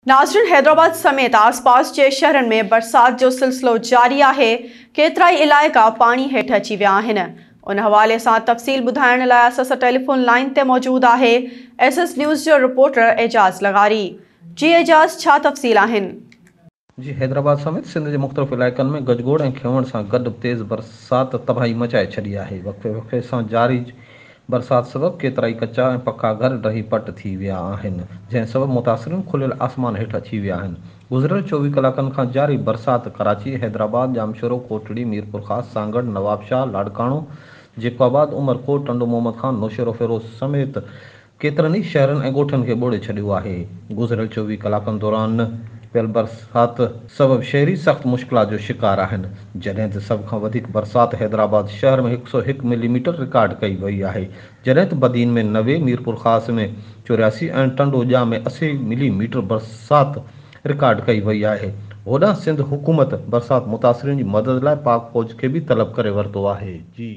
ناظرين حيدرآباد سميت آس پاس جي شهرن ۾ برسات جو سلسلو جاري آهي، ڪيترائي علائقا پاڻي هيٺ اچي ويا آهن. ان حوالي سان تفصيل ٻڌائڻ لاء اسان سان ٽيليفون لائين تي موجود آهي ايس ايس نيوز جو رپورٽر اعجاز لغاري. جي اعجاز ڇا تفصيل آهن؟ جي حيدرآباد سميت سنڌ جي مختلف علائقن ۾ گجگوڙ ۽ کنوڻ سان گڏ تيز برسات تباهي مچائي ڇڏي آهي. وقفي وقفي سان جاري برسات سبب ڪيترائي ڪچا ۽ پڪا گهر ڊهي پٽ ٿي ويا آهن، جنهن سبب متاثرين کليل آسمان هيٺ اچي ويا آهن. گذريل 24 ڪلاڪن کان جاري برسات ڪراچي، حيدرآباد، ڄامشورو، ڪوٽڙي، ميرپورخاص، سانگهڙ، نوابشاهه، لاڙڪاڻو، جيڪب آباد، عمرڪوٽ، ٽنڊو محمد خان، نوشهروفيروز سميت ڪيترن ئي شهرن ۽ ڳوٺن کي ٻوڙي ڇڏيو آهي. گذريل 24 ڪلاڪن دوران پيل برسات سبب شهري سخت مشڪلات جو شڪار آهن. جڏهن ته سڀ کان وڌيڪ برسات حيدرآباد شهر ۾ 101 ملي ميٽر رڪارڊ ڪئي وئي آهي. جڏهن ته بدين ۾ 90، ميرپورخاص ۾ 84 ۽ ٽنڊو ڄام ۾ 80 ملي ميٽر برسات رڪارڊ ڪئي وئي آهي. هوڏانهن سنڌ حڪومت برسات متاثرين جي مدد لاء پاڪ فوج کي به طلب ڪري ورتو آهي. جي.